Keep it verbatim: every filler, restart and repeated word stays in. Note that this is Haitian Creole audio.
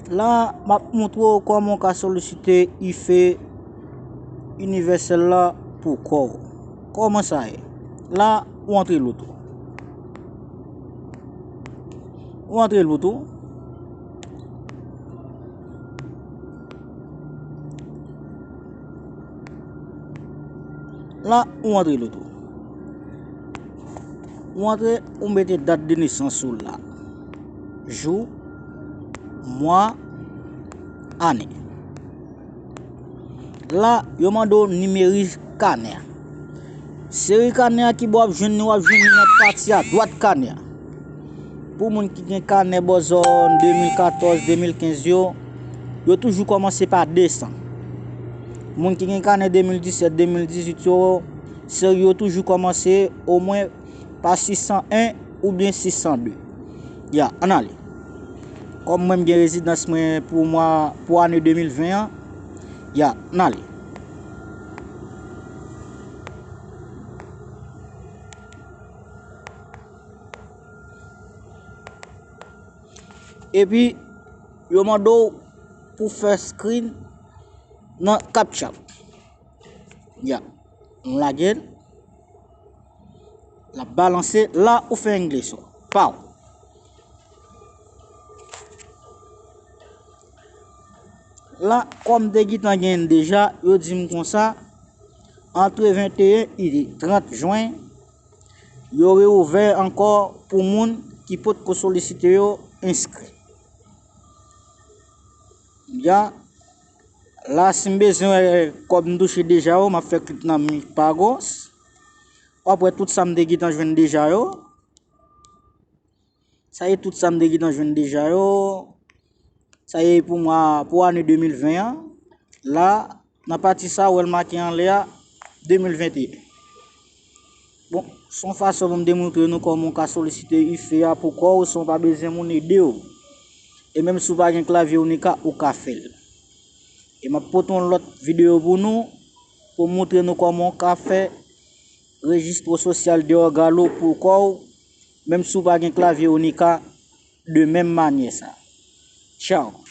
La, m ap montre w kòman w ka solisite ife inivèsèl la pou kò w. Kòman sa ye? La, ou antre loto. Ou antre loto. La, ou antre loto. Ou antre, ou mete dat de nesans ou la. Jou, mwa, ane. La, yo mande w nimeri kanè a. Seri kanè a ki bò w ap jwenn li, w ap jwenn li nan pati a dwat kanè a. Pou moun ki gen kanè bò zòn de mil katòz, de mil kenz yo, yo toujou kòmanse pa de san. Moun ki gen kanè de mil disèt, de mil dizuit yo, seri yo toujou kòmanse omwen pa sis san en oubyen sis san de. Ya, ann ale. Kòm mwen, m gen rezidans mwen pou mwa, pou ane de mil ven an, ya, ann ale. Epi, yo mande w pou fè screen nan captcha. Ya, m lage l. L ap balanse. La, ou fè engle so. Paw. La, kòm te gentan genyen l deja, yo di m konsa, antre venteyen e trant jen, yo reouvè ankò pou moun ki potko solisite yo enskri. Ya, la, si m bezwen wè kòb m touche deja yo, m ap fè klik nan Mi Pagos. W ap wè tout sa m te gentan jwenn deja yo. Sa e tout sa m te gentan jwenn deja yo. Sa e pou mwa, pou ane de mil ven an. La, nan pati sa, ou wè l make anlè a, de mil venteyen. Bon, se yon fason pou m demontre nou kòman w ka solisite ife a pou kò w san w pa bezwen moun ede w. E menm si w pa gen klavye Unica, ou ka fè l. E m ap pote yon lòt videyo pou nou, pou m montre nou kòman w ka fè rejistro sosyal de Orgalo pou kò w, menm si w pa gen klavye Unica, de menm manyè sa. Tchaw!